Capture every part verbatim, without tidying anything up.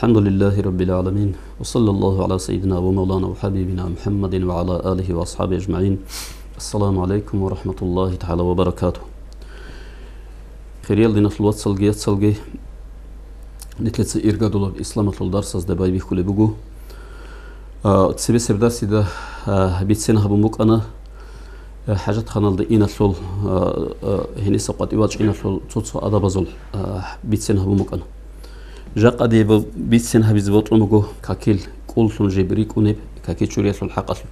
الحمد لله رب العالمين، وصلى الله على سيدنا ومولانا وحبيبنا محمد وعلى آله وأصحابه أجمعين. السلام عليكم ورحمة الله تعالى وبركاته. Хириял диналъул вацалги яцалги, нилъеца иргадулаб исламалъул дарсазда байбихьулеб буго. А, цебесеб дарсида, а, бицен гьабун букӀана, а, хӀажатханалда иналъул, а, а, гьениса къватӀив вачӀиналъул цо-цо адабазул, а, бицен гьабун букӀана. Жакъа дие бу-, бицен гьабизе бокьун буго какил кӀуллъун жиб рикӀкӀунеб какичуриялъул хӀакъалъулъ.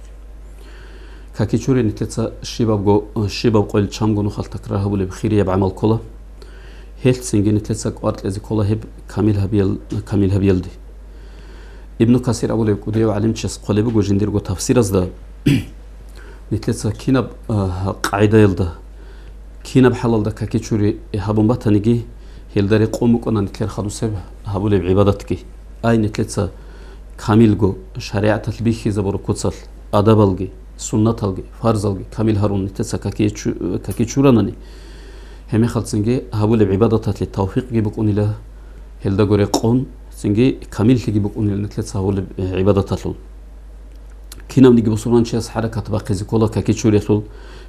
Какичури нилъеца щибабго, щибаб къойил чамго нухалъ такрар гьабулеб хирияб гӀамал ккола. Гьелъ цинги нилъеца кӀвар кьезе ккола гьеб камил гьабиял-, камил гьабиялде. Ибну Касир абулеб кӀудияв гӀалимчияс хъвалеб буго жиндирго тафсиразда, нилъеца кинаб, а, къагӀидаялда, кинаб хӀалалда какичури гьабун батаниги, гьелда рекъон букӀана нилъер хадусеб гьабулеб гӀибадатги. Ай, нилъеца камилго шаригӀаталъ бихьизабураб куцалъ, адабалги, суннаталги, фарзалги камил гьарун нилъеца какичу-, какичуранани, гьебмехалцинги гьабулеб гӀибадаталъе тавфикъги букӀунила, гьелдаго рекъон, цинги камиллъиги букӀунила нилъеца гьабулеб гӀибадаталъул. Кинавниги бусурманчияс хӀаракат бахъизе ккола какичуриялъул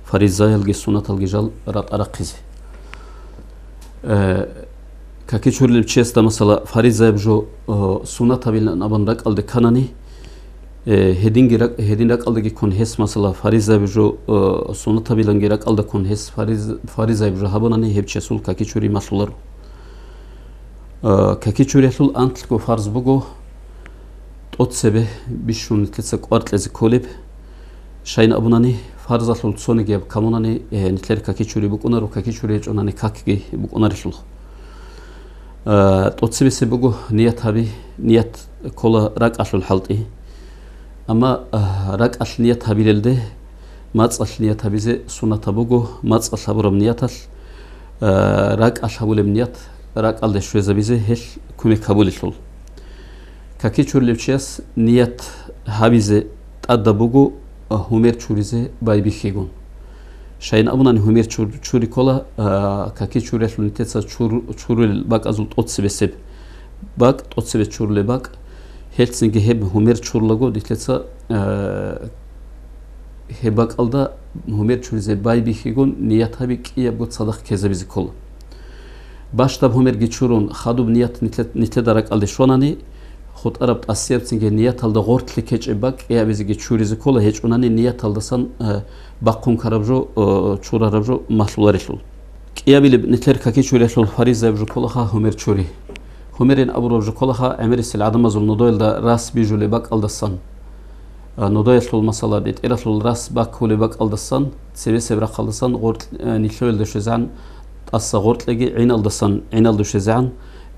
фаризаялги суннаталги жал ратӀа рахъизе. Э, какичурилеб чиясда, масала, фаризаяб жо, э, суннатабилан абун ракӀалде кканани, э, гьединги ракӀ-, гьедин ракӀалдаги ккун гьес, масала, фаризаяб жо, э, суннатабиланги ракӀалда ккун гьес фариз-, фаризаяб жо гьабунани, гьеб чиясул какичури малъуларо. Э, какичуриялъул анлъго фарз буго тӀоцебе бищун нилъеца кӀвар кьезе кколеб. Щайин абунани, фарзалъул цонигияб камунани, э, нилъер какичури букӀунаро, какичури гьечӀонани какги букӀунарелъул. Э, тӀоцебесеб буго ният гьаби, ният ккола ракӀалъул хӀалтӀи. Амма, э, ракӀалъ ният гьабилелде мацӀалъ ният гьабизе суннатаб буго, мацӀалъ гьабураб нияталъ, э, ракӀалъ гьабулеб ният ракӀалде щвезабизе гьелъ кумек гьабулелъул. Какичурилев чияс ният гьабизе тӀадаб буго гьумер чуризе байбихьигун. Щайин абунани гьумер чур-, чури ккола, а, какичуриялъул нилъеца чур-, чурулел бакӀазул тӀоцебесеб бакӀ, тӀоцебе чурулеб бакӀ, гьелцинги гьеб гьумер чурлаго нилъеца, а, гьеб бакӀалда гьумер чуризе байбихьигун ният гьаби кӀиябго цадахъ ккезабизе ккола. Бащдаб гьумерги чурун, хадуб ният нилъе-, нилъеда ракӀалде щванани, хутӀараб тӀасиябцинги нияталда гъортлъи ккечӀеб бакӀ кӀиабизеги чуризе ккола, гьечӀунани нияталдасан, э, бахъун ккараб жо, э, чурараб жо малъуларелъул. КӀиабилеб нилъер какичуриялъул фаризаяб жо кколаха гьумер чури. Гьумерин абураб жо кколаха гӀемерисел гӀадамазул нудоялда рас бижулеб бакӀалдасан. А, нудаялъул, масала, бетӀералъул рас баккулеб бакӀалдасан, цебесеб рахъалдасан гъоркь, а, нилъоялда щвезегӀан, тӀаса гъоркьеги гӀиналдасан гӀиналде щвезегӀан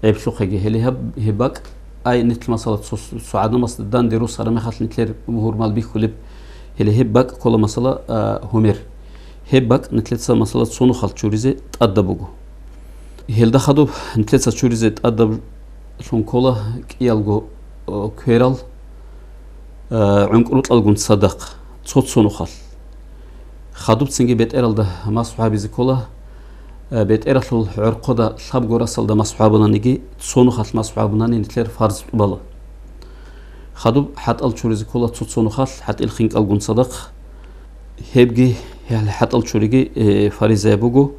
гӀеблъухъеги. Гьеле гьаб-, гьеб бакӀ, ай, нилъ, масала, цо, цо гӀадамасда данде русараб мехалъ нилъер гьурмал бихьулеб, гьеле гьеб бакӀ ккола, масала, а, гьумер. Гьеб бакӀ нилъеца, масала, цо нухалъ чуризе тӀадаб буго. Гьелда хадуб нилъеца чуризе тӀадаблъун ккола кӀиялго, э, кверал, э, гӀункӀрутӀалгун цадахъ, цо-цо нухалъ. Хадубцинги бетӀералда масхӀу гьабизе ккола, э, бетӀералъул гӀорхъода лъабго расалда масхӀу гьабунаниги, цо нухалъ масхӀу гьабунани нилъер фарз тӀубала. Хадуб хӀатӀал чуризе ккола цо-цо нухалъ хӀатӀил хинкӀалгун цадахъ. Гьебги, гьале хӀатӀал чуриги, э, фаризаяб буго.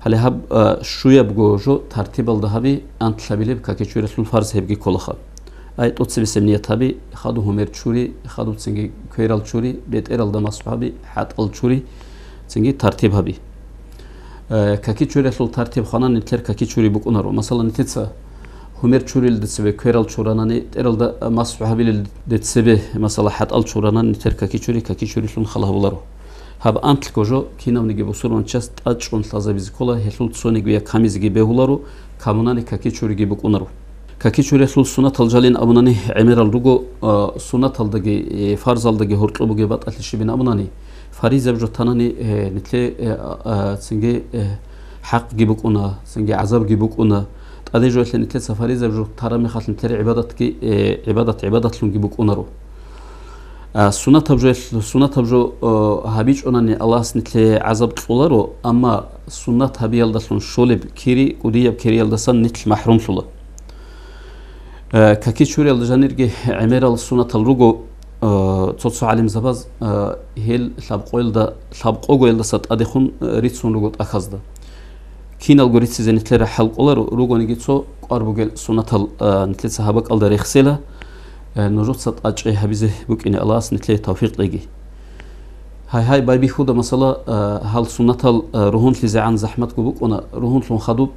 Гьале гьаб, а, щуябго жо тартибалда гьаби, антлъабилеб какичурелъул фарз гьебги кколаха. Ай, тӀоцебесеб ният гьаби, хадуб гьумер чури, хадубцинги кверал чури, бетӀералда масхӀу гьаби, хӀатӀал чури, цинги тартиб гьаби. Э, какичурелъул тартиб хванани нилъер какичури букӀунаро. Масала, нилъеца гьумер чурилде цебе кверал чуранани, бетӀералда масхӀу гьабилелде цебе, масала, хӀатӀал чуранани нилъер какичури, какичурилъун хал гьабуларо. Гьаб антлъго жо кинавниги бусурманчияс тӀад чӀун лъазабизе ккола, гьелъул цонигияк камизеги бегьуларо, камунани какичуриги букӀунаро. Какичурелъул сунатал жалин абунани гӀемерал руго, а, сунаталдаги, э, фарзалдаги гьоркьоб бугеб батӀалъи щибин абунани, фаризаб жо танани, э, нилъе, э, а, а, цинги, э, хӀакъги букӀуна, цинги гӀазабги букӀуна. ТӀаде жоялъе нилъеца фаризаб жо тараб мехалъ нилъер гӀибадатги, э, гӀибадат гӀибадатлъунги букӀунаро. А, сунатаб жоялъ-, сунатаб жо, э, гьабичӀунани Аллагьас нилъее гӀазаб кьоларо, амма сунат гьабиялдалъун щолеб кири, кӀудияб кириялдасан нилъ махӀрумлъула. Э, каки чуриялда жанирги гӀемерал суннатал руго, э, цо-цо гӀалимзабаз, э, гьел лъабкъоялда, лъабкъогоялдаса тӀадехун, э, рицун руго тӀахьазда. Киналго рицизе нилъер хӀал кӀоларо, ругониги цо кӀвар бугел суннатал, э, нилъеца гьаб бакӀалда рехсела, э, нужеца тӀачӀи гьабизе букӀине Аллагьас нилъее тавфикъ кьеги. Гьай-гьай, байбихьуда, масала, а, гьал суннатал, а, ругьунлъизегӀан захӀматго букӀуна, ругьунлъун хадуб,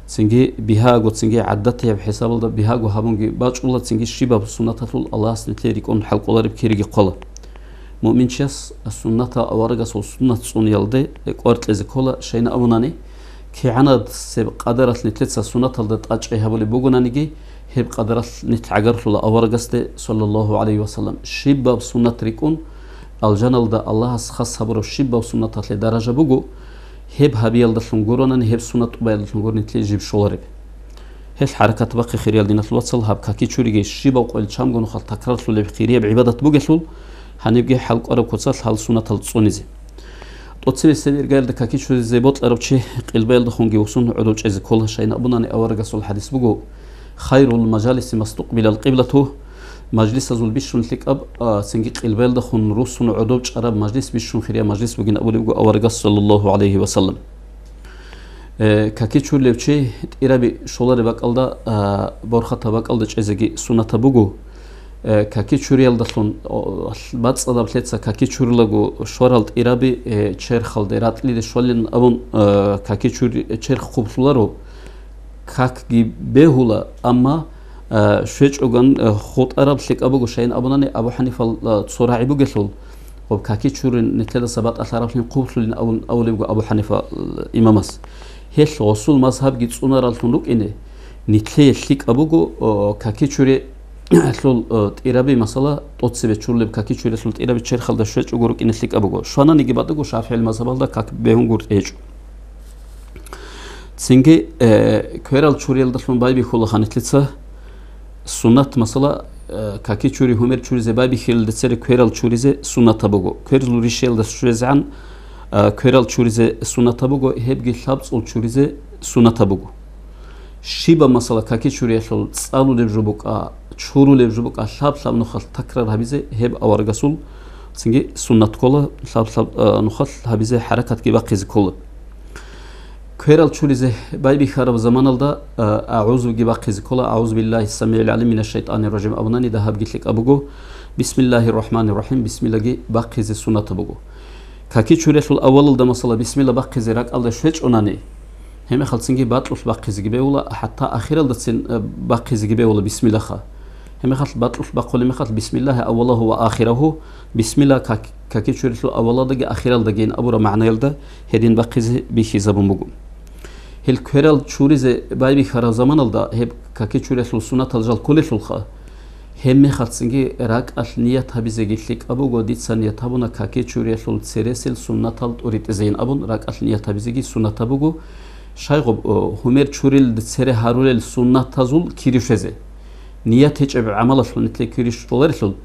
цинги бигьаго, цинги гӀадатияб хӀисабалда бигьаго гьабунги бачӀула, цинги щибаб суннаталъул Аллагьас нилъее рикӀкӀун хӀалкӀолареб кириги хъвала. Муъминчияс сунната аварагасул суннат цӀуниялде кӀвар кьезе ккола, щайин абунани, кигӀанасеб къадаралъ нилъеца суннаталда тӀачӀи гьабулеб бугонаниги, гьеб къадаралъ нилъ гӀагарлъула аварагасде, саллаллагьу гӀалайгьи вассалам, щибаб суннат рикӀкӀун, алжаналда Аллагьас хас гьабураб щибаб суннаталъе даража буго, гьеб гьабиялдалъун гуронани, гьеб суннат тӀубаялдалъун гурони нилъее жиб щолареб. Гьелъ хӀаракат бахъе, хириял диналъул вацал, гьаб каки чуриги щибаб къойил чамго нухалъ такрарлъулеб хирияб гӀибадат бугелъул, гьанибги хӀалкӀвараб куцалъ гьал суннатал цӀунизе. ТӀоцебесеб иргаялда каки чуризе бокьарав чи къилбаялдехунги вуссун гӀодов чӀезе ккола, щайин абунани аварагасул хӀадис буго: «Хайрул мажалиси мастукъбилал къиблату», мажлисазул бищун лъикӀаб, а, цинги къилбаялдехун руссун гӀодов чӀараб мажлис бищун хирия мажлис бугин абулеб буго аварагас, саллаллагьу гӀалайгьи вассалам. Э, каки чурилев чи тӀираби щолареб бакӀалда, а, борхатаб бакӀалда чӀезеги суннатаб буго. Э, каки чуриялдалъун, о, бацӀцӀадаб лъеца каки чурилаго щварал тӀираби, э, черхалде, ратӀлиде щвалин абун, э, каки чури-, черх хъублъуларо. Какги бегьула, амма, э, щвечӀоган, э, хутӀараб лъикӀаб буго, щайин абунани, Абу ХӀанифал, э, цо рагӀи бугелъул, гъоб каки чурин нилъедаса батӀалъараблъин хъублъулин абун абулеб буго Абу ХӀанифа, э, имамас. Гьелъ гъосул мазгьабги цӀунараллъун рукӀине, нилъее лъикӀаб буго, о, каки чури лъул, э, тӀираби, масала, тӀоцебе чурулеб каки чурелъул тӀираби черхалда щвечӀого рукӀине лъикӀаб буго. Щвананиги батӀаго ШафигӀил мазгьабалда как бегьунгутӀи гьечӀо. Цинги, э, кверал чуриялдалъун байбихьула ханилъица суннат, масала, э, каки чури гьумер чуризе байбихьилалде цере кверал чуризе суннатаб буго. Кверзул ришиялда щвезегӀан, э, кверал чуризе суннатаб буго, гьебги лъабцӀул чуризе суннатаб буго. Щибаб масала каки чуриялъул цӀалулеб жо букӀа, чурулеб жо букӀа, лъаб-лъаб нухалъ такрар гьабизе гьеб аварагасул цинги суннат ккола, лъаб-лъаб, а, нухалъ гьабизе хӀаракатги бахъизе ккола. Кверал чуризе байбихьараб заманалда, а, агӀузуги бахъизе ккола, «АгӀузу биллагьи ссамигӀил гӀалим минаш шайтӀанир ражим» абунани дагьабги лъикӀаб буго, «Бисмиллагьир рахӀманир рахӀим», бисмиллаги бахъизе суннатаб буго. Каки чуриялъул аввалалда, масала, бисмилла бахъизе ракӀалда щвечӀунани, гьебмехалцинги батӀулъ бахъизеги бегьула, хӀатта ахиралдацин, э, бахъизеги бегьула бисмиллаха. Гьебмехалъ батӀулъ бахъулеб мехалъ, «Бисмиллагьи аввалагьу ва ахирагьу», бисмилла как-, каки чуриялъул аввалалдаги ахиралдагийин абураб магӀнаялда гьедин бахъизе бихьизабун буго. Гьел кверал чуризе байбихьараб заманалда гьеб каки чуриялъул суннатал жал кколелъулха, гьебмехалцинги ракӀалъ ният гьабизеги лъикӀаб буго, дица ният гьабуна каки чуриялъул цересел суннатал тӀуритӀизейин абун, ракӀалъ ният гьабизеги суннатаб буго, щайгъуб, о, гьумер чурилде цере гьарулел суннатазул кири щвезе. Ният гьечӀеб гӀамалалъул нилъее кири щоларелъул,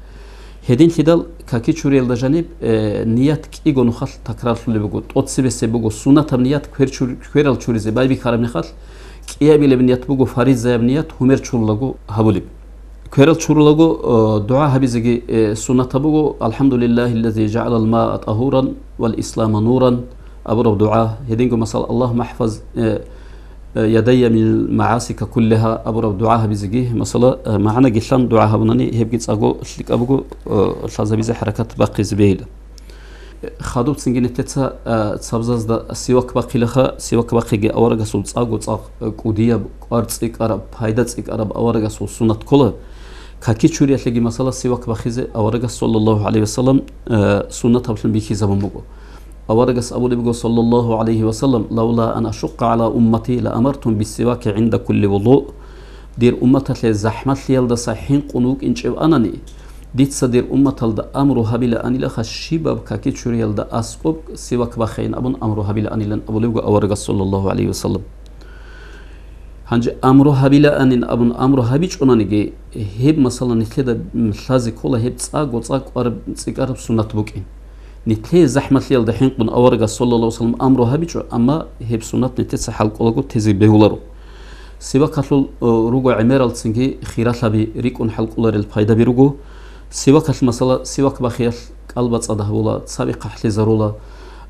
гьединлъидал каки чуриялда жаниб, э, ният кӀиго нухалъ такрарлъулеб буго, тӀоцебесеб буго суннатаб ният квер чур-, кверал чуризе байбихьараб мехалъ, кӀиабилеб ният буго фаризаяб ният гьумер чурулаго гьабулеб. Кверал чурулаго, э, дугӀа гьабизеги, э, суннатаб буго, «АлхӀамдулиллагьиллази жагӀалал маа тӀагьуран вал ислама нуран» абураб дугӀа, гьединго, масала, «Аллагьумма хӀфаз, э, э, ядайя минал магӀаси куллиха» абураб дугӀа гьабизеги, масала, э, магӀнаги лъан дугӀа гьабунани, гьебги цӀакъго лъикӀаб буго, э, лъазабизе хӀаракат бахъизе бегьила. Хадуб цинги нилъеца, а, цабзазда сивак бахъилаха, сивак бахъиги аварагасул цӀакъго цӀакъ, а, кӀудияб, кӀвар цӀикӀкӀараб, пайда цӀикӀкӀараб аварагасул суннат ккола. Каки чуриялъеги, масала, сивак бахъизе аварагас, саллаллагьу гӀалайгьи вассалам, а, суннатаблъун бихьизабун буго. Аварагас абулеб буго, саллаллагьу гӀалайгьи вассалам: «Лавла ан ашукъа гӀала уммати ла амартум биссиваки гӀинда кулли вузу». Дир умматалъе захӀмалъиялдаса хӀинкъун вукӀинчӀев анани, дица дир умматалда амру гьабилаанилаха, щибаб каки чуриялда аскӀоб сивак бахейин абун амру гьабилаанилан абулеб буго аварагас, саллаллагьу гӀалайгьи вассалам. Гьанже амру гьабилаанин абун амру гьабичӀонаниги, гьеб, масала, нилъеда лъазе ккола гьеб цӀакъго цӀакъ кӀвараб цӀикӀкӀараб суннат букӀин. Нилъее захӀмалъиялда хӀинкъун аварагас, саллаллагьу гӀалайгьи вассалам, амру гьабичӀо, амма гьеб суннат нилъеца хӀалкӀолаго тезе бегьуларо. Сивакалъул, э, руго гӀемерал цинги хиралъаби рикӀкӀун хӀалкӀоларел пайдаби руго. Сивакалъ, масала, сивак бахиялъ кӀал бацӀцӀад гьабула, цаби хъахӀлъизарула,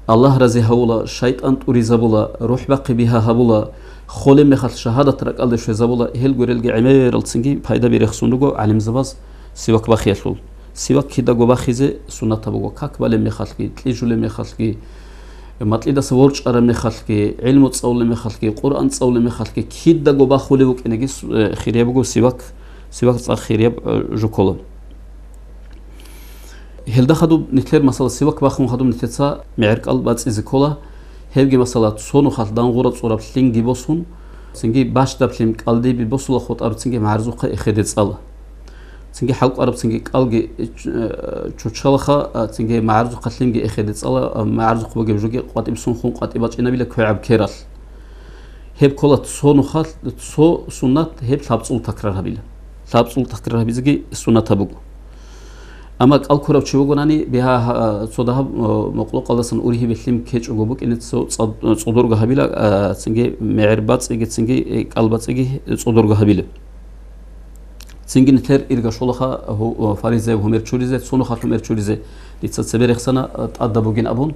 Аллагь рази гьавула, шайтӀан тӀуризабула, рухӀ бахъи бигьа гьабула, холеб мехалъ шагьадат ракӀалде щвезабула, гьел гурелги гӀемерал цинги пайдаби рехсон руго гӀалимзабаз сивак бахиялъул. Сивак кидаго бахизе суннатаб буго, как балеб мехалъги, кьижулеб мехалъги, макьидаса ворчӀараб мехалъги, гӀилму цӀалулеб мехалъги, Къуръан цӀалулеб мехалъги, кидаго бахулев вукӀинеги су-, э, хирияб буго сивак, сивак цӀакъ хирияб, э, жо ккола. Гьелда хадуб нилъер, масала, сивак бахун хадуб нилъеца мегӀер кӀал бацӀцӀизе ккола, гьебги, масала, цо нухалъ дангъура цӀураб лъимги босун, цинги бащдаб лъим кӀалдибе босула хутӀараб цинги магӀарзухъа эхеде цӀала. Цинги хӀалкӀвараб цинги кӀалги, э, чучалаха, а, цинги магӀарзухъа лъимги эхеде цӀала, а, магӀарзухъ бугеб жоги къватӀиб сунхун къватӀиб бачӀинабила квегӀаб кералъ. Гьеб ккола цо нухалъ, цо суннат, гьеб лъабцӀул такрар гьабила. ЛъабцӀул такрар гьабизеги суннатаб буго. Амма кӀал ккурав чи вугонани, бигьа, а, цо дагьаб, а, мукьукъалдасан ургьибе лъим ккечӀого букӀине цо цӀад-, цӀодорго гьабила, а, цинги мегӀер бацӀцӀиги, цинги, э, кӀал бацӀцӀиги цӀодорго гьабила. Цинги нилъер ирга щолаха, гьу-, фаризаяб гьумер чуризе, цо нухалъ гьумер чуризе дица цебе рехсана, а, тӀадаб бугин абун.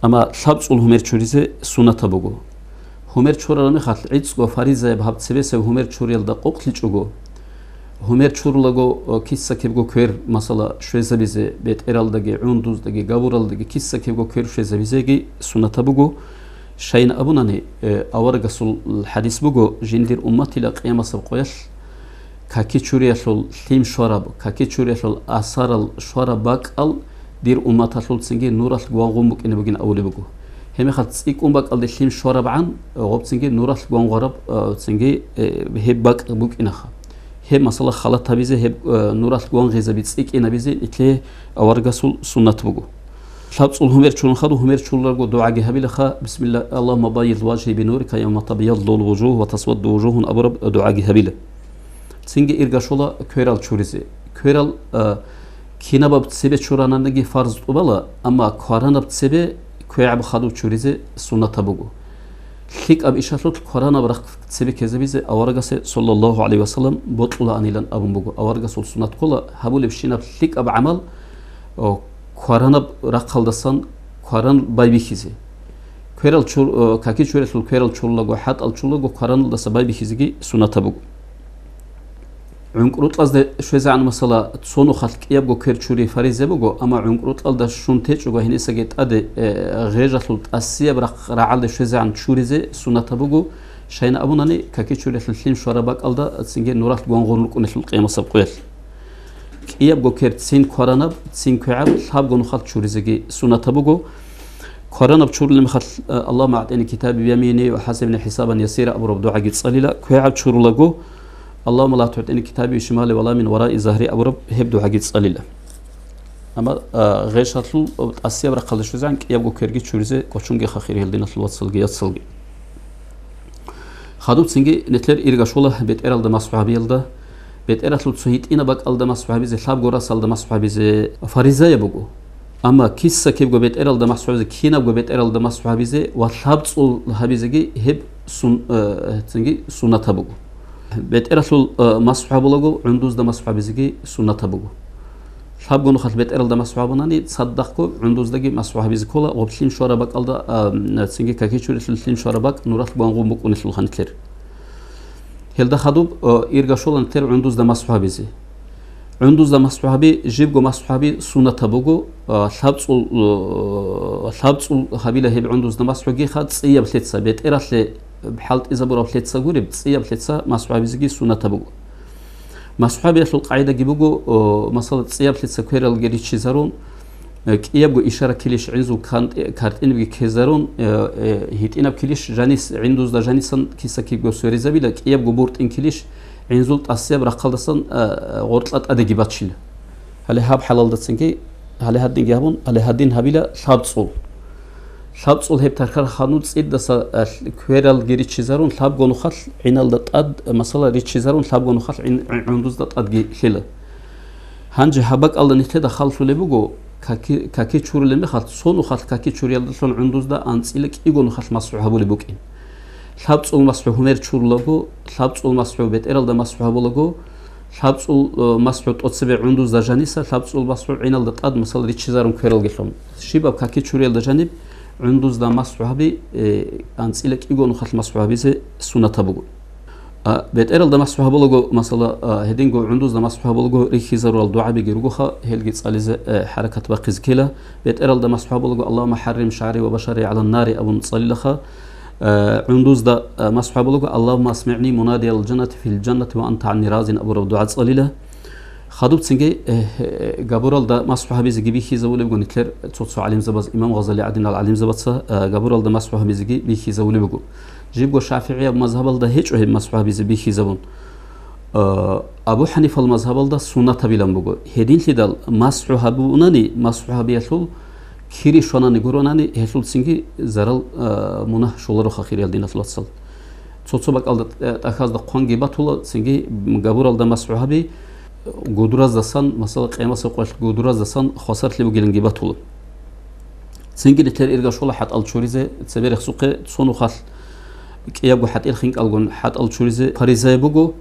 Амма лъабцӀул гьумер чуризе суннатаб буго. Гьумер чурараб мехалъ гӀицӀго фаризаяб гьаб цебесеб гьумер чуриялда къокълъичӀого, гьумер чурулаго, а, киса-кибго квер, масала, щвезабизе, бетӀералдаги, гӀундуздаги, габуралдаги киса-кибго квер щвезабизеги суннатаб буго. Щайин абунани, э, аварагасул хӀадис буго, жиндир умматила къиямасеб къоялъ каки чуриялъул лъим щвараб, каки чуриялъул асарал щвараб бакӀал дир умматалъул цинги нуралъ гвангъун букӀине бугин абулеб буго. Гьеб мехалъ цӀикӀкӀун бакӀалде лъим щварабгӀан, гъоб цинги нуралъ гвангъвараб, э, цинги, э, гьеб бакӀ букӀинаха. Гьеб, масала, халат гьабизе, гьеб, э, нуралъ гвангъизаби цӀикӀкӀинабизе нилъее аварагасул суннат буго. ЛъабцӀул гьумер чурун хадуб, гьумер чуруларго дугӀаги гьабилаха, бисмилла, Аллагьумма баййид важгьи бинурика явма табйаддул вужугь ва тасвадду вужугьун абураб дугӀаги гьабила. Цинги ирга щола кверал чуризе. Кверал, а, кинабаб цебе чурананиги фарз тӀубала, амма кваранаб цебе квегӀаб хадуб чуризе суннатаб буго. ЛъикӀаб ишалъулъ кваранаб рахъ цебе ккезабизе аварагасе, саллаллагьу гӀалайгьи вассалам, бокьулаанилан абун буго. Аварагасул суннат ккола гьабулебщинаб лъикӀаб гӀамал, о, кваранаб рахъалдасан кваран байбихьизе. Кверал чур-, о, каки чурелъул кверал чурулаго, хӀатӀал чурулаго квараналдаса байбихьизеги суннатаб буго. ГӀункӀрутӀазде щвезегӀан, масала, цо нухалъ кӀиябго квер чури фариза буго, амма гӀункӀрутӀалда щун течӀого гьенисаги тӀаде, э, гъежалъул тӀасияб рахъ рагӀалде щвезегӀан чуризе суннатаб буго, щайин абунани, каки чурелъул лъим щвараб бакӀалда цинги нуралъ гвангъун рукӀунелъул къиямасеб къоялъ. КӀиябго квер цин кваранаб, цин квегӀаб, лъабго нухалъ чуризеги суннатаб буго. Кваранаб чурулеб мехалъ, э, Аллагьумма агӀтӀини китаби биямини ва хӀасибни хӀисабан ясира абураб дугӀаги цӀалила, квегӀаб чурулаго, Аллагьумма ла тугӀтӀини китаби бишимали ва ла мин вараи загьри абураб гьеб дугӀаги цӀалила. Амма, а, гъешалъул тӀасияб рахъалде щвезегӀан кӀиябго кверги чуризе кӀочунге хахири гьел диналъул вацалги яцалги. Хадуб цинги нилъер ирга щола бетӀералда масхӀу гьабиялда, бетӀералъул цо гьитӀинаб бакӀалда масхӀу гьабизе, лъабго расалда масхӀу гьабизе фаризаяб буго. Амма киса-кибго бетӀералда масхӀу гьабизе, кинабго бетӀералда масхӀу гьабизе ва лъабцӀул гьабизеги гьеб сун-, э, цинги суннатаб буго. БетӀералъул, э, масхӀу гьабулаго гӀундузда масхӀу гьабизеги суннатаб буго. Лъабго нухалъ бетӀералда масхӀу гьабунани, цадахъго гӀундуздаги масхӀу гьабизе ккола, гъоб лъим щвараб бакӀалда, а, цинги какичурелъул лъим щвараб бакӀ нуралъ гвангъун букӀунелъул гьанилъер. Гьелда хадуб, э, ирга щола нилъер гӀундузда масхӀу гьабизе. ГӀундузда масхӀу гьаби, жибго масхӀу гьаби суннатаб буго, а, лъабцӀул, э, лъабцӀул гьабила гьеб гӀундузда масхӀуги ха цӀияб лъеца, бетӀералъе хӀалтӀизабураб лъеца гуреб, цӀияб лъеца масхӀу гьабизеги суннатаб буго. МасхӀу гьабиялъул къагӀидаги буго, о, масала, цӀияб лъеца квералги риччизарун, э, кӀиябго ишара килищ гӀинзул кантӀи-, картӀинабги ккезарун, э, э, гьитӀинаб килищ жанис, гӀиндузда жанисан киса-кибго сверизабила, кӀиябго буртӀин килищ гӀинзул тӀасияб рахъалдасан, э, гъоркьа тӀадеги бачила. Гьале гьаб хӀалалдацинги, гьале гьадинги гьабун, гьале гьадин гьабила лъабцӀул. ЛъабцӀул гьеб тархъар ханул цӀидаса, а, лъ-, квералги риччизарун, лъабго нухалъ гӀиналда тӀад, масала, риччизарун, лъабго нухалъ гӀин-, гӀин-, гӀундузда тӀадги лъела. Гьанже гьаб бакӀалда нилъеда халлъулеб буго, каки-, каки чурулеб мехалъ, цо нухалъ каки чуриялдалъун гӀундузда анцӀила кӀиго нухалъ масхӀу гьабулеб букӀин. ЛъабцӀул масхӀу гьумер чурулаго, лъабцӀул масхӀу бетӀералда масхӀу гьабулаго, лъабцӀул, э, масхӀу тӀоцебе гӀундузда жаниса, лъабцӀул масхӀу гӀиналда тӀад, масала, риччизарун квералгелъун. Щибаб каки чуриялда жаниб гӀундузда масхӀу гьаби, э, анцӀила кӀиго нухалъ масхӀу гьабизе суннатаб буго. А, бетӀералда масхӀу гьабулаго, масала, а, гьединго гӀундузда масхӀу гьабулаго рихьизарурал дугӀабиги ругоха, гьелги цӀализе, э, хӀаракат бахъизе ккела. БетӀералда масхӀу гьабулаго: «Аллагьумма хӀаррим шагӀри ва башари гӀалан нари», – абун цӀалилаха. Э, гӀундузда, э, масхӀу гьабулаго: «Аллагьумма асмигӀни мунадиял жаннати фил жаннати ва анта гӀанни разин», – абураб дугӀа цӀалила. Хадубцинги, э, э, габуралда масхӀу гьабизеги бихьизабулеб буго нилъер цо-цо гӀалимзабаз, имам Гъазали гӀадинал гӀалимзабаца, э, габуралда масхӀу гьабизеги бихьизабулеб буго. Жибго шафигӀияб мазгьабалда гьечӀо гьеб масхӀу гьабизе бихьизабун. Э, Абу ХӀанифал мазгьабалда суннатабилан буго. Гьединлъидал масхӀу гьабунани, масхӀу гьабиялъул кири щванани гуронани, гьелъулцинги зарал, э, мунагь щолароха, хириял диналъул вацал. Цо-цо бакӀалда, э, тӀахьазда хъванги батула, цинги габуралда масхӀу гьаби, э, гудураздасан, масала, къемасеб къоялъ гудураздасан хвасарлъи бугиланги батула. Цинги нилъер ирга щола хӀатӀал чуризе, цебе рехсухъе цо нухалъ кӀиябго хӀатӀил хинкӀалгун хӀатӀал чуризе фаризаяб буго,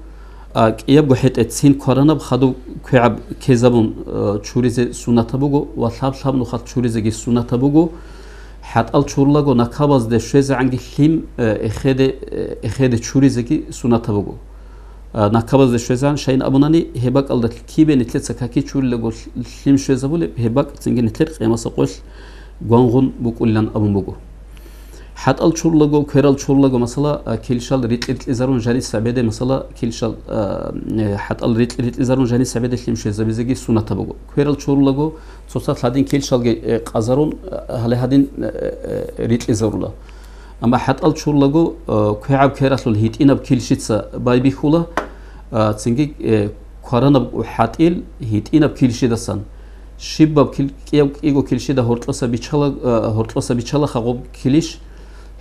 а кӀиябго хӀетӀе цин кваранаб хадуб квегӀаб ккезабун, э, чуризе суннатаб буго ва лъаб-лъаб нухалъ чуризеги суннатаб буго. ХӀатӀал чурулаго накабазде щвезегӀанги лъим, э, эхеде, э, эхеде чуризеги суннатаб буго. А, накабазде щвезегӀан, щайин абунани, гьеб бакӀалда кибе нилъеца каки чурилаго лъ-, лъим щвезабулеб, гьеб бакӀ цинги нилъер къемаса къоялъ гвангъун букӀулилан абун буго. ХӀатӀал чурулаго, кверал чурулаго, масала, а, килщал рикь-рикьизарун жаниса беде, масала, килщал, а, э, хӀатӀал рикь-рикьизарун жаниса беде лъим щвезабизеги суннатаб буго. Кверал чурулаго, цоцалъ гьадин килщалги, э, къазарун, а, гьале гьадин, э, э, рикьизарула. Амма хӀатӀал чурулаго, э, квегӀаб квералъул гьитӀинаб килщица байбихьула, а, цинги, э, кваранаб хӀатӀил гьитӀинаб килщидасан. Щибаб кил-, кӀияв-, кӀиго килщида гьоркьоса бичала, а, гьоркьоса бичалаха гъоб килищ,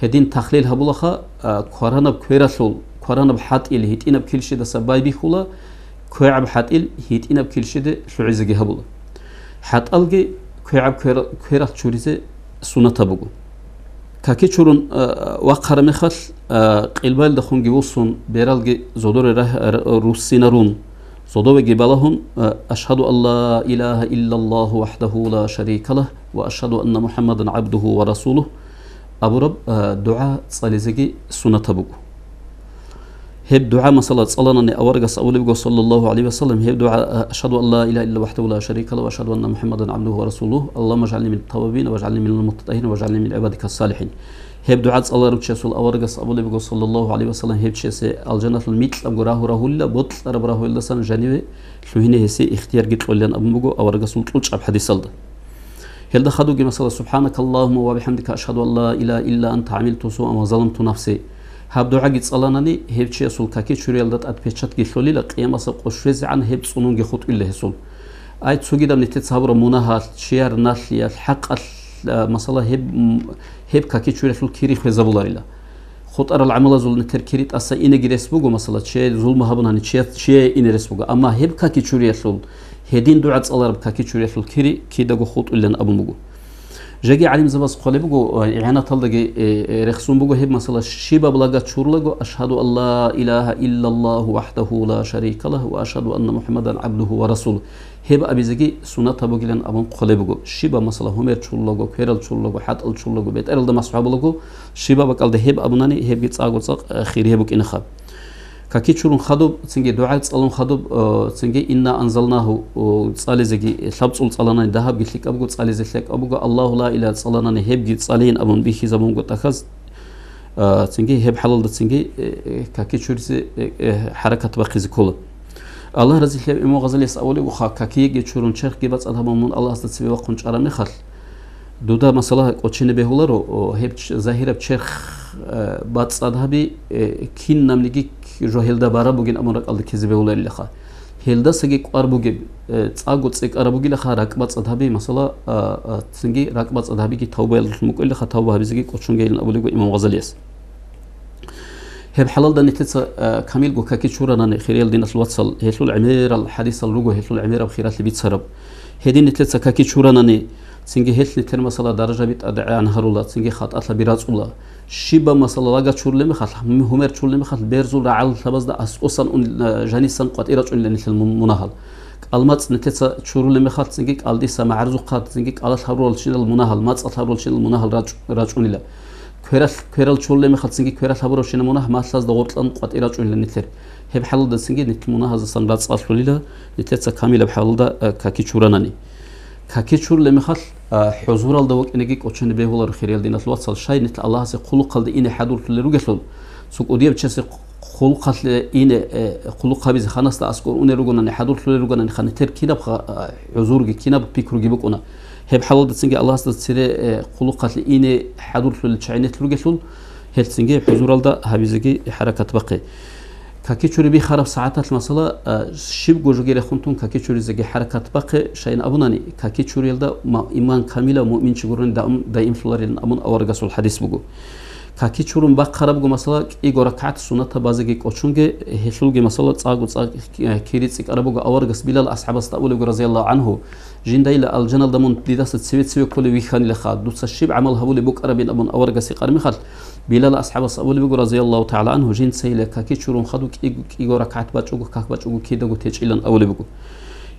гьедин тахлил гьабулаха, а, кваранаб квералъул, кваранаб хӀатӀил гьитӀинаб килщидаса байбихьула, квегӀаб хӀатӀил гьитӀинаб килщиде лъугӀизеги гьабула. ХӀатӀалги квегӀаб квера-, квералъ чуризе суннатаб буго. Каки чурун, а, вахъараб мехалъ, а, къилбаялдехунги вуссун, бералги зодоре рагь-, р-, руссинарун, зодовеги балагьун, а, «Ашгьаду ан ла илагьа иллаллагьу вахӀдагьу ла шарика лагь ва ашгьаду анна МухӀаммадан гӀабдугьу ва расулугь» абураб, а, дугӀа цӀализеги суннатаб буго. Гьеб дугӀа, масала, цӀаланани аварагас абулеб буго, саллаллагьу гӀалайгьи ва саллам, гьеб дугӀа: «Ашгьаду ан ла илагьа иллаллагьу вахӀдагьу ла шарика лагьу ва ашгьаду анна МухӀаммадан гӀабдугьу ва расулугьу, Аллагьумма жгӀални минат таввабин ва жгӀални минал мутатахӀирин ва жгӀални мин гӀибадика салихӀин». Гьеб дугӀа цӀаларав чиясул аварагас абулеб буго, саллаллагьу гӀалайгьи ва саллам, гьеб чиясе алжаналъул микьабго рагьу рагьулила, бокьараб рагьуялдасан жаниве лъугьине гьесие ихтиярги кьолилан абун буго аварагасул кьучӀаб хӀадисалда. Гьелда хадуги, масала, «СубхӀанакаллагьумма ва бихӀамдика, ашгьаду ан ла илагьа илла анта, гӀамилту суан ва заламту нафси». Гьаб дугӀаги цӀаланани, гьев чиясул каки чуриялда тӀад печатги лъолила, къиямасеб къо щвезегӀан гьеб цӀунунги хутӀула гьесул. Ай, цогидаб нилъеца гьабураб мунагьалъ, чияр налъиялъ, хӀакъалъ, а, масала, гьеб, м, гьеб каки чуриялъул кири хвезабуларила. ХутӀарал гӀамалазул нилъер кири тӀаса инеги рес буго, масала, чияе зулму гьабунани чия-, чияе ине рес буго. Амма гьеб каки чуриялъул, гьедин дугӀа цӀалараб каки чуриялъул кири кидаго хутӀулилан абун буго. Жеги гӀалимзабаз хъвалеб буго, э, игӀанаталдаги, э, э, рехсун буго гьеб масала: «Щибаб лага чурулаго, ашгьаду ан ла илагьа иллаллагьу вахӀдагьу ла шарика лагь ва ашгьаду анна МухӀаммадан гӀабдугьу ва расулугь», гьеб абизеги суннатаб бугилан абун хъвалеб буго. Щибаб масала: гьумер чурулаго, кверал чурулаго, хӀатӀал чурулаго, бетӀералда масхӀу гьабулаго, щибаб бакӀалда гьеб абунани, гьебги цӀакъго цӀакъ, э, хирияб букӀинаха. Каки чурун хадуб, цинги дугӀа цӀалун хадуб, э, цинги «Инна анзалнагьу», э, цӀализеги, лъабцӀул цӀаланани дагьабги лъикӀабго цӀализе лъикӀаб буго, «Аллагьу ла илагьа» цӀаланани гьебги цӀалейин абун бихьизабунго тӀахьаз, э, цинги гьеб хӀалалда цинги, э, э, каки чуризе, э, э, хӀаракат бахъизе ккола. Аллагь разилъаяв имам Гъазалияс абулеб буха: «Какиеги чурун черхги бацӀцӀад гьабун мун Аллагьасда цебе вахъун чӀараб мехалъ, дуда масала кӀочине бегьуларо, о, гьеб ч-, загьираб черх, э, бацӀцӀад гьаби, э, кинабниги жо гьелда бараб бугин абун ракӀалде ккезе бегьуларилаха. Гьелдасаги кӀвар бугеб, э, цӀакъго цӀикӀкӀараб бугилаха ракӀ бацӀцӀад гьаби, масала, а, а, цинги ракӀ бацӀцӀад гьабиги тавбаялдалъун букӀелаха, тавба гьабизеги кӀочунгейилан», абулеб буго имам Гъазалияс. Гьеб хӀалалда нилъеца, а, камилго каки чуранани, хириял диналъул вацал, гьелъул гӀемерал хӀадисал руго, гьелъул гӀемераб хиралъи бицараб. Гьедин нилъеца каки чуранани, Цинги гьелъ нилъер масала даражаби тӀадегӀан гьарула, цинги хатӀалъаби рацӀула. Щибаб масала лага чурулеб мехалъ, гьумер чурулеб мехалъ, берзул рагӀаллъабазда аскӀосан ун, э, жанисан къватӀир рачӀунила нилъер мун-, мунагьал. КӀалмацӀ нилъеца чурулеб мехалъ, цинги кӀалдиса магӀарзухъа, цинги кӀалалъ гьарурал чинал мунагьал, мацӀалъ гьарурал чинал мунагьал рачӀ-, рачӀунила. Квералъ, кверал чурулеб мехалъ, цинги квералъ гьабурав чинал мунагь малъазда гъоркьан къватӀир рачӀунила нилъер. Гьеб хӀалалда цинги нилъ мунагьаздасан рацӀцӀалъулила, нилъеца камилаб хӀалалда, э, каки чурани. Каки чурулеб мехалъ, а, хӀузуралда вукӀинеги кӀочони бегьуларо, хириял диналъул вацал, щай нилъ Аллагьасе хъулухъалде ине хӀадурлъулел ругелъул, цо кӀудияб чиясе хъулухъалде ине, э, хъулухъ гьабизе ханасда аскӀор унел ругонани, хӀадурлъулел ругонани, ха нилъер кинаб ха-, а, хӀузурги, кинаб пикруги букӀуна. Гьеб хӀалалда цинги Аллагьасда цере, э, хъулухъалде ине хӀадурлъулел чагӀи нилъ ругелъул, гьелъ цинги хӀузуралда гьабизеги хӀаракат бахъе. Каки чури бихараб сагӀаталъ, масала, а, щибго жоги рехун тун каки чуризеги хӀаракат бахъе, щайин абунани, каки чуриялда ма-, иман камилав муъминчи гурони даим-, даимлъуларилан абун аварагасул хӀадис буго. Каки чурун бахъарабго, масала, кӀиго ракагӀат суннатаб базеги кӀочунге, гьелъулги, масала, цӀакъго цӀакъ кири цӀикӀкӀараб буго, аварагас Билал асхӀабасда абулебго, разияллагьу гӀангьу, жиндайила алжаналда мун дидаса цеве-цеве кколев вихьанилаха, дуца щиб гӀамал гьабулеб букӀарабин абун аварагас гьикъараб мехалъ, Билал асхӀабас абулеб буго, разияллагьу тагӀала гӀангьу, жинцайила каки чурун хадуб кӀи-, кӀиго ракагӀат бачӀого, как бачӀого кидаго течӀилан абулеб буго.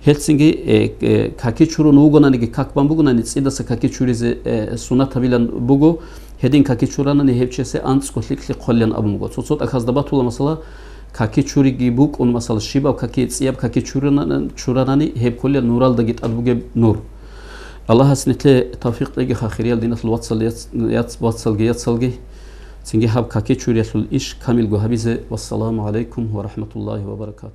Гьелцинги, э, э, каки чурун вугонаниги, как бан бугонани, цӀидаса каки чуризе, э, суннатабилан буго, гьедин каки чуранани гьев чиясе анцӀго лъикӀлъи хъвалилан абун буго. Цо-цо тӀахьазда батула, масала, каки чуриги букӀун, масала, щибаб каки, цӀияб каки чурана-, чуранани, гьеб кколила нуралдаги тӀад бугеб нур. Аллагьас нилъе тавфикъ кьегиха, хириял диналъул вацал, яц-, яц-, вацалги яцалги. Цинги гьаб каки чуриялъул иш камилго гьабизе. Вассаламу гӀалайкум ва рахӀматуллагьи ва баракатугь.